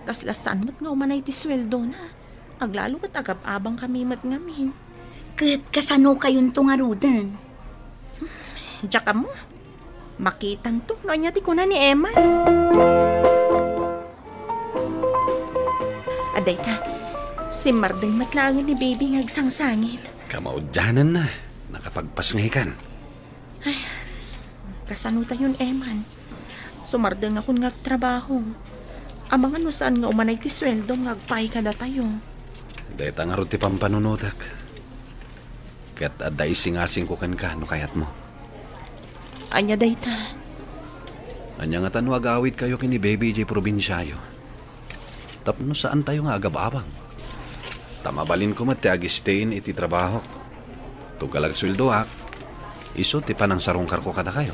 Kasla saan met nga umanay ti sueldona. Aglalo ket agab-abangkami met ngamin. Ket kasanokayonto ngaruden? Diak ammo. Makitanto no ania ti kuna ni Eman. Adayta, simmardeng met laengen ni Baby nga agsangsangit. Kamaudiananna, nakapagpasngaykan. Ay, kasano tayon, Eman? Sumardengakon nga agtrabaho. Amangan no saan nga umanay ti sueldo nga agpaay kadatayo. Dayta ngarud ti pampanunotek. Ket adda isingasingko kenka no kayatmo. Ania dayta? Ania ngata no agawidkayo ken ni Baby idiay probinsiayo? Tapno saantayo nga agab-abang. Ta mabalinko met ti agistay iti trabahok. Tunggal agsueldoak, isu ti panangsarungkarko kadakayo.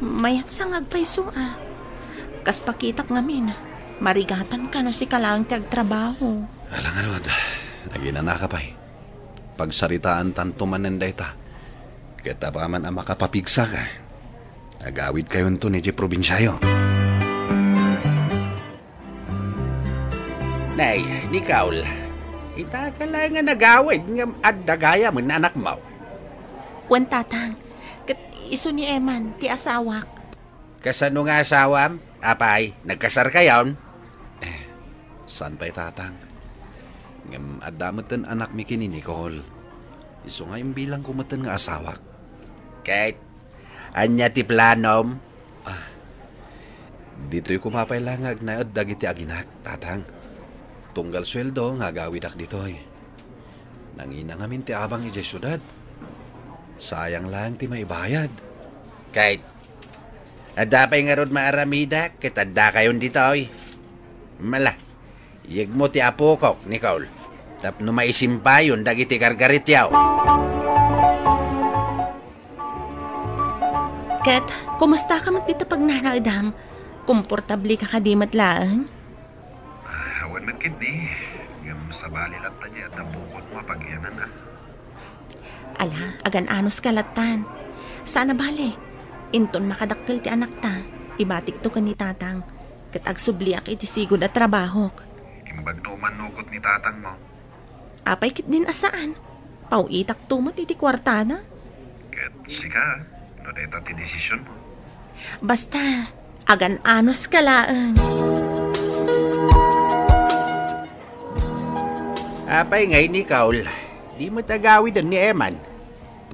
Mayat sa nga agpayso a. Kas pakitak ngamin, marigatanka no sika laeng ti agtrabaho. Ala ngarud, aginanaka pay. Pagsaritaantanto manen dayta. Ket apaman a makapapigsaka, agawidkayonto idiay probinsiayo. Nay, Nicole, itaka laeng nga nagawid ngem adda gayamen anakmo. Wen, Tatang, ket isu ni Eman, ti asawak. Kasano nga asawam? Apay, nagkasarkayon? Eh, saan pay, Tatang? Ngem adda metten anakmi ken ni Nicole. Isu nga imbilangko metten nga asawak. Ket ania ti planom? Ah, ditoy koma pay la nga agnaed dagiti aginak, Tatang. Tunggal sueldo nga agawidak ditoy. Nangina ngamin ti abang idiay siudad. Sayang laeng ti maibayad. Ket adda pay ngarud maaramidak ket addakayon ditoy. Mala, yegmo ti apokok, Nicole, tapno maisimpayon dagiti gargarityo. Ket, kumustaka met dita pagnanaedam? Komportableka kadi met laeng? Ah, awan met ketdi. Ngem sabali latta diay adda bukotmo a pagyanan a. Ala, agan-anos ka lattan. Saan a bale. Inton makadakkel ti anakta, ibatikto ken ni Tatang, ket agsubliak iti sigud a trabahok. Imbag no umannugot ni Tatangmo. Apay ketdin a saan? Paw-itakto met iti kuartada. Ket sika, no dayta ti desisionmo. Basta, agan-anos ka laeng. Apay ngay, Nicole, di met agawiden ni Eman.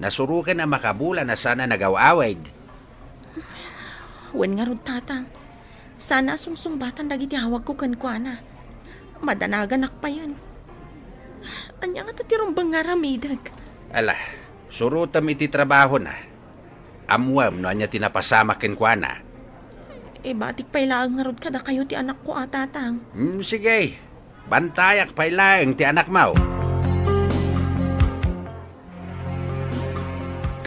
Nasuroken a makabulan a saan a nagaw-awid. Wen ngarud, Tatang. Saan a sungsungbatan dagiti awagko kenkuana. Madanaganak payen. Ania ngata ti rumbeng nga aramidek? Ala, surotem iti trabahona. Ammuem no ania ti napasamak kenkuana. Ibatik pay laeng ngarud kadakayo ti anakko a, Tatang. Hmm, sige. Bantayak pay laeng ti anakmo.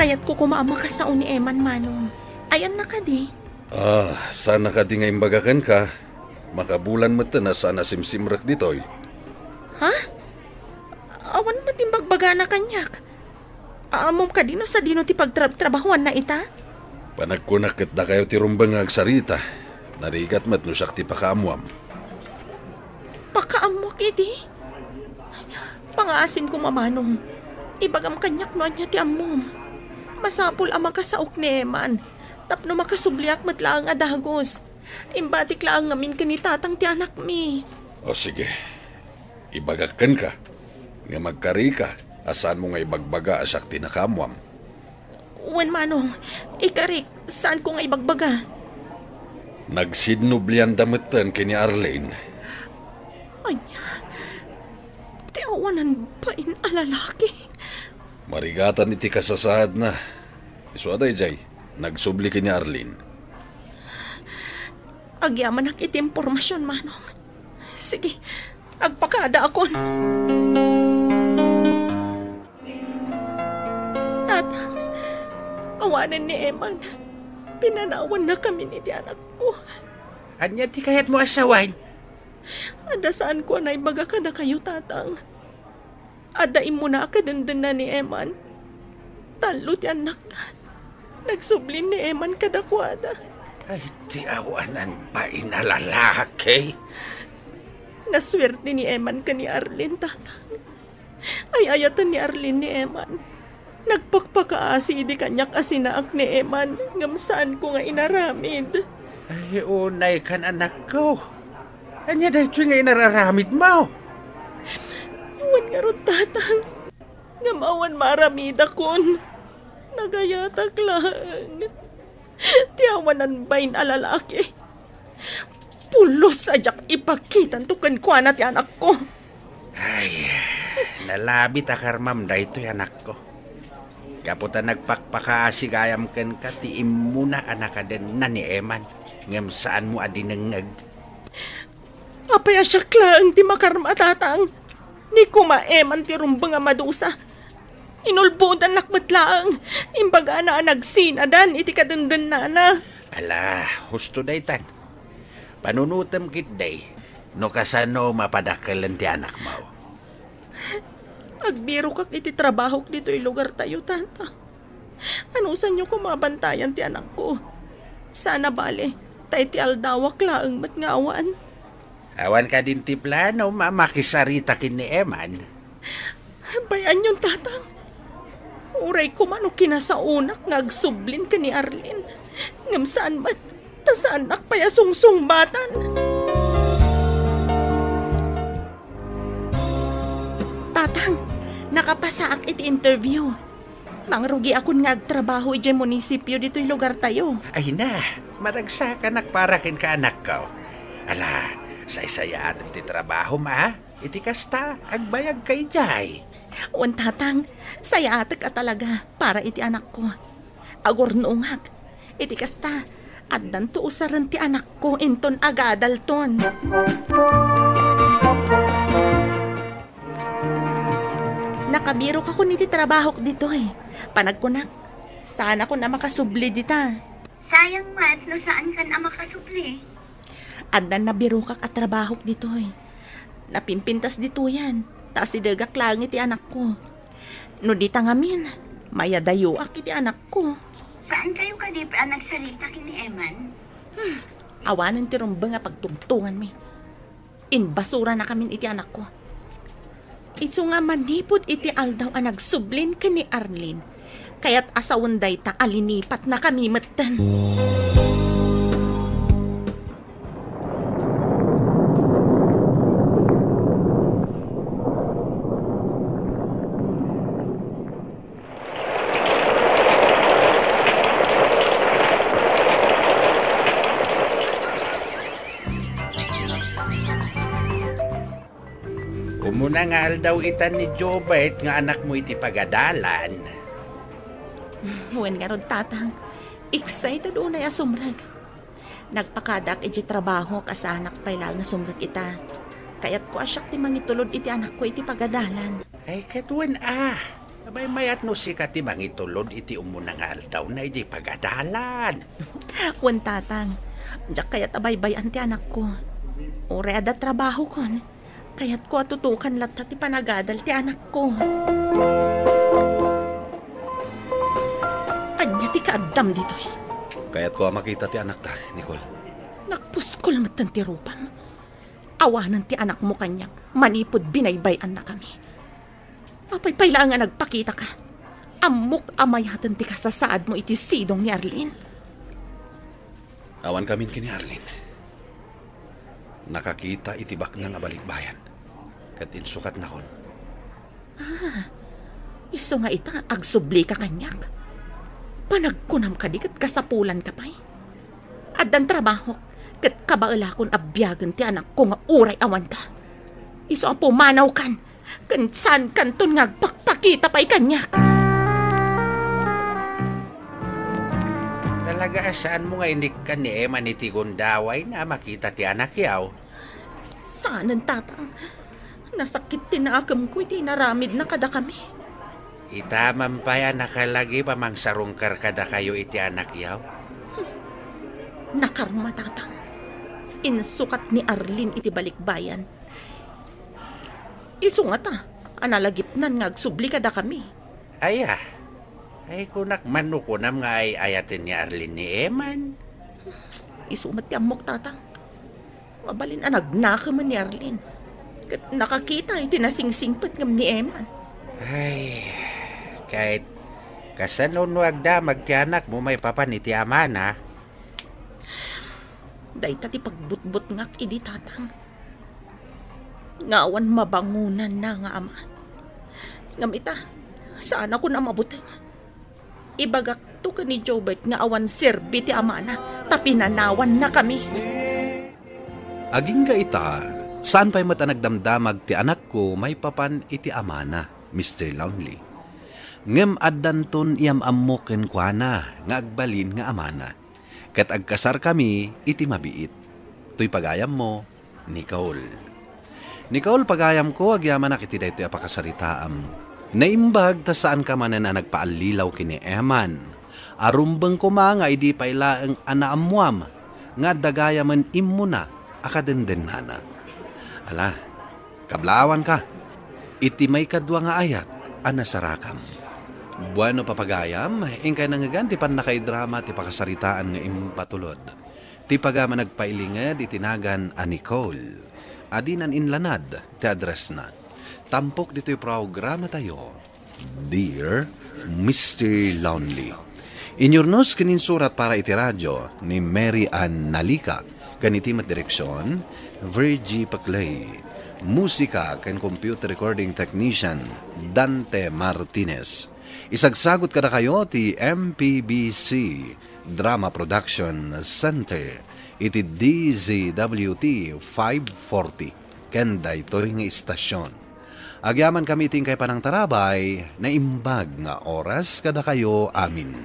Kayatko koma a makasao ni Eman, Manong. Ayanna kadi? Ah, saan kadi nga imbaga kenka? Makabulan met a saan a simsimrek ditoy. Ha? Awan met imbagbagana kaniak. Ammom kadi no sadino ti pagtrabtrabahoanna ita? Panagkunak ket dakayo ti rumbeng nga agsarita. Narigat met no siak ti pakaammuam. Pakaammuak idi? Pangaasim koma, Manong. Ibagam kaniak no ania ti ammom. Masapul a makasaok ni Eman tapno makasubliak met laeng a dagus. Imbatik laeng ngamin ken ni Tatang ti anakmi. O sige, ibagak kenka nga agkarika a saanmo nga ibagbaga a siak ti nakaammuam. Wen, Manong, ikarik, saanko nga ibagbaga. Nagsinnublianda metten ken ni Arlene. Ania? Ti awanan bain a lalaki? Marigatan iti kasasaadna. Isu a daydiay, nagsubli ken ni Arlene. Agyamanak iti impormasion, Manong. Sige, agpakadaakon. Tatang, awanen ni Eman. Pinanawannakamin iti anakko. Ania ti kayatmo a sawen? Adda saanko a naibaga kadakayo, Tatang. Adda immuna a kadendenna ni Eman. Tallo ti annakna. Nagsublin ni Eman kadakuada. Ay, ti awanan bain a lalaki. Nasuerte ni Eman ken ni Arlene, Tatang. Ay-ayaten ni Arlene ni Eman. Nagpakpakaasi idi kaniak a sinaak ni Eman, ngem saanko nga inaramid. Ay, unay kan, anakko. Ania daytoy nga inararamidmo? Wen ngarud, Tatang, ngem awan maaramidakon. Nagayatak laeng. Ti awanan bain a lalaki. Pulos a diak ipakitanto kenkuana ti anakko. Ay, nalabit a karmam daytoy, anakko. Gapu ta nagpakpakaasi gayam kenka ti immuna a nakadenna ni Eman, ngem saanmo a dinengngeg. Apay a siak laeng ti makarma, Tatang? Ni koma Eman ti rumbeng a madusa. Inulbodannak met laeng. Imbagana a nagsinadan iti kadendennana. Ala, husto daytan. Panunotem ketdi no kasano mapadakelen ti anakmo. Agbirokak iti trabahok ditoy lugartayo, Tatang. Anusanyo koma a bantayan ti anakko? Saan a bale, ta iti aldawak laeng met nga awan. Awan kadin ti plano a makisarita ken ni Eman? Bay-anyon, Tatang. Uray koma no kinasaonak nga agsublin ken ni Arlene. Ngem saan met, ta saannak pay a sungsungbatan. Tatang, nakapasaak iti interview. Mangrugiakon nga agtrabaho idiay munisipio ditoy lugartayo. Ay na, maragsakanak para kenka, anakko. Ala, saysayaatem ti trabahom, a? Iti kasta, agbayagka idiay. Wen, Tatang, sayaatek a talaga para iti anakko. Agurnongak. Iti kasta, addanto usaren ti anakko inton agadalton. Nakabirokakon iti trabahok ditoy. Panagkunak, saanakon a makasubli dita. Sayang met no saankan a makasubli. Addan nabirokak a trabahok ditoy. Napimpintas ditoyen, ta asidegak laeng iti anakko. No dita ngamin, mayadayoak iti anakko. Saankayo kadi pay a nagsarita ken ni Eman? Hmm, awanen ti rumbeng a pagtungtonganmi. Imbasuranakamin iti anakko. Isu nga manipud iti aldaw a nagsublin ken ni Arlene, kayat a sawen dayta a linipatnakami metten. Umuna nga aldaw itan ni Jobert nga anakmo iti pagadalan. Wen ngarud, Tatang. Excited unay a sumrek. Nagpakadaak iti trabaho, kasaanak pay laeng nga sumrek ita. Kayatko a siak ti mangitulod iti anakko iti pagadalan. Ay, ket wen a. Abay, mayat no sika ti mangitulod iti umuna nga aldawna iti pagadalan. Wen, Tatang. Diak kayat a baybay-an ti anakko. Uray adda trabahokon, kayatko a tutukan latta ti panagadal ti anakko. Ania ti kaaddam ditoy? Kayatko a makita ti anakta, Nicole. Nagpuskol metten ti rupam. Awanen ti anakmo kaniak manipud binaybay-annakami. Apay pay laeng a nagpakitaka? Ammok a mayaten ti kasasaadmo iti sidong ni Arlene. Awan kamin ken ni Arlene. Nakakita iti baknang a balikbayan, ket insukatnakon. Ah, isu nga ita, agsublika kaniak. Panagkunam kadi ket kasapulanka pay. Addan trabahok, ket kabaelakon a biagen ti anakko nga uray awanka. Isu a pumanawkan, ken saankanton nga agpakpakita pay kaniak. Talaga a saanmo nga inikkan ni Eman iti gundawayna a makita ti anakyaw? Saanen, Tatang. Nasakit ti naakemko iti inaramidna kadakami. Ita man pay a nakalagip a mangsarungkar kadakayo iti anakyaw. Nakarma, Tatang. Insukat ni Arlene iti balikbayan. Isu ngata a nalagipnan nga agsubli kadakami. Aya, ay, kunak man no kunam nga ay-ayaten ni Arlene ni Eman. Isu met ti ammok, Tatang. Mabalin a nagnakemen ni Arlene. Ket nakakita iti nasingsingpet ngem ni Eman. Ay, ket kasano no agdamag ti anakmo maipapan iti amana? Dayta ti pagbutbutngak idi, Tatang. Nga awan mabangonanna nga ama. Ngem ita, saanakon a mabuteng. Ibagakto ken ni Jobert nga awan serbi ti amana, ta pinanawannakami. Agingga ita, saan pay met a nagdamdamag ti anakko maipapan iti amana, Mister Lonely. Ngem addanton iyam-ammo kenkuana nga agbalin nga amana. Ket agkasarkami iti mabiit. Toy pagayammo, Nicole. Nicole, pagayamko, agyamanak iti daytoy a pakasaritaam. Naimbag ta saanka manen a nagpaallilaw ken ni Eman. Arumbeng koma nga idi pay laeng a naammoam nga adda gayamen immuna a kadendennana. Ala, kablaawanka iti maikadua nga ayat a nasarakam. Bueno, papagayam, inkay nangngegan ti pannakaidrama ti pakasaritaan nga impatulod. Ti pagayam a nagpailinged iti nagan a Nicole. Adinan inlanad ti addressna. Tampok ditoy programatayo, Dear Mister Lonely. Inyurnos ken insurat para iti radio ni Mary Ann Nalica, ken iti met direksion, Virgie Paclay. Musika ken computer recording technician, Dante Martinez. Isagsagut kadakayo ti M P B C Drama Production Center iti D Z W T five forty ken daytoy nga istasion. Agyamankami iti inkay panangtarabay, naimbag nga oras kadakayo amin.